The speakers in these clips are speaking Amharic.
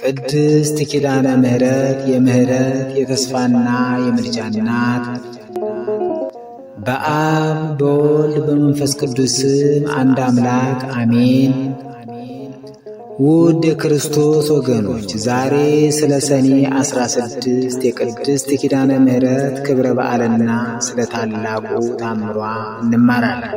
ቅድስት ኪዳነ ምሕረት የምሕረት የተስፋና የምልጃ እናት። በአብ በወልድ በመንፈስ ቅዱስ ስም አንድ አምላክ አሜን። ውድ የክርስቶስ ወገኖች፣ ዛሬ ስለ ሰኔ 16 የቅድስት ኪዳነ ምሕረት ክብረ በዓልና ስለ ታላቁ ታምሯ እንማራለን።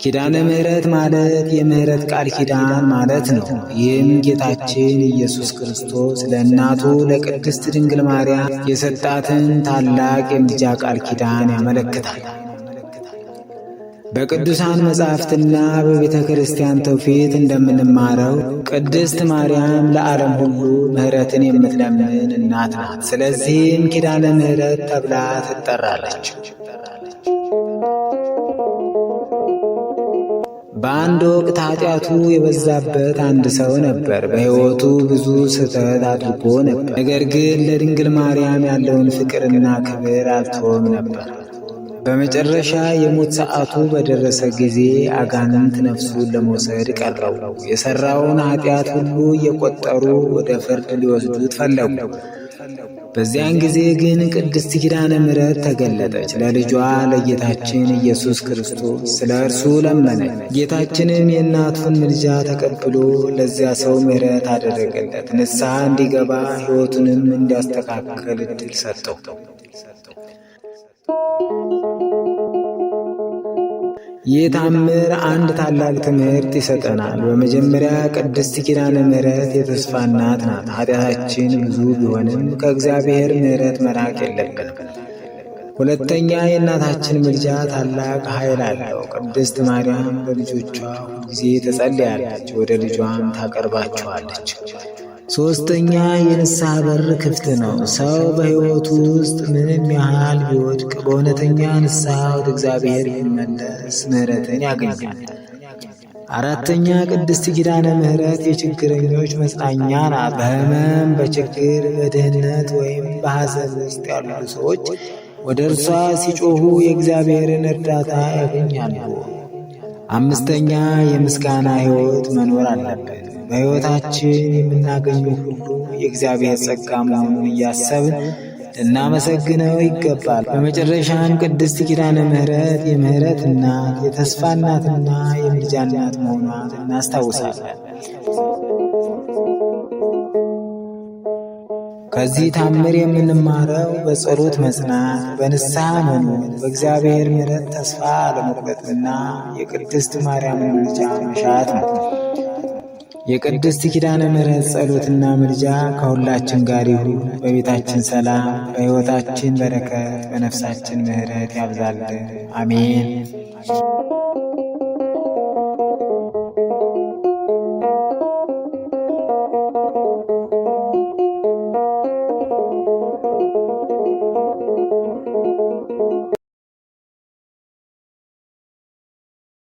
ኪዳነ ምሕረት ማለት የምሕረት ቃል ኪዳን ማለት ነው። ይህም ጌታችን ኢየሱስ ክርስቶስ ለእናቱ ለቅድስት ድንግል ማርያም የሰጣትን ታላቅ የምልጃ ቃል ኪዳን ያመለክታል። በቅዱሳን መጻሕፍትና በቤተ ክርስቲያን ትውፊት እንደምንማረው ቅድስት ማርያም ለዓለም ሁሉ ምሕረትን የምትለምን እናት ናት። ስለዚህም ኪዳነ ምሕረት ተብላ ትጠራለች። በአንድ ወቅት ኃጢአቱ የበዛበት አንድ ሰው ነበር። በሕይወቱ ብዙ ስህተት አድርጎ ነበር። ነገር ግን ለድንግል ማርያም ያለውን ፍቅርና ክብር አልተወም ነበር። በመጨረሻ የሞት ሰዓቱ በደረሰ ጊዜ አጋንንት ነፍሱን ለመውሰድ ቀረቡ። የሠራውን ኃጢአት ሁሉ እየቆጠሩ ወደ ፍርድ ሊወስዱት ፈለጉ። በዚያን ጊዜ ግን ቅድስት ኪዳነ ምሕረት ተገለጠች። ለልጇ ለጌታችን ኢየሱስ ክርስቶስ ስለ እርሱ ለመነች። ጌታችንም የእናቱን ምልጃ ተቀብሎ ለዚያ ሰው ምሕረት አደረገለት። ንስሐ እንዲገባ ሕይወቱንም እንዲያስተካክል ዕድል ሰጠው። ይህ ታምር አንድ ታላቅ ትምህርት ይሰጠናል። በመጀመሪያ ቅድስት ኪዳነ ምሕረት የተስፋ እናት ናት። ኃጢአታችን ብዙ ቢሆንም ከእግዚአብሔር ምሕረት መራቅ የለብንም። ሁለተኛ፣ የእናታችን ምልጃ ታላቅ ኃይል አለው። ቅድስት ማርያም ለልጆቿ ሁልጊዜ ትጸልያለች፣ ወደ ልጇም ታቀርባቸዋለች። ሦስተኛ፣ የንስሐ በር ክፍት ነው። ሰው በሕይወቱ ውስጥ ምንም ያህል ቢወድቅ በእውነተኛ ንስሐ ወደ እግዚአብሔር ቢመለስ ምሕረትን ያገኛል። አራተኛ፣ ቅድስት ኪዳነ ምሕረት የችግረኞች መጽናኛ ናት። በሕመም፣ በችግር፣ በድህነት ወይም በሐዘን ውስጥ ያሉ ሰዎች ወደ እርሷ ሲጮኹ የእግዚአብሔርን እርዳታ ያገኛሉ። አምስተኛ፣ የምስጋና ሕይወት መኖር አለብን። በሕይወታችን የምናገኘው ሁሉ የእግዚአብሔር ጸጋ መሆኑን እያሰብን ልናመሰግነው ይገባል። በመጨረሻም ቅድስት ኪዳነ ምሕረት የምሕረት እናት፣ የተስፋ እናትና የምልጃ እናት መሆኗን እናስታውሳለን። ከዚህ ታምር የምንማረው በጸሎት መጽናት፣ በንስሐ መኖር፣ በእግዚአብሔር ምሕረት ተስፋ አለመቁረጥና የቅድስት ማርያምን ምልጃ መሻት ነው። የቅድስት ኪዳነ ምሕረት ጸሎትና ምልጃ ከሁላችን ጋር ይሁን። በቤታችን ሰላም፣ በሕይወታችን በረከት፣ በነፍሳችን ምሕረት ያብዛልን። አሜን።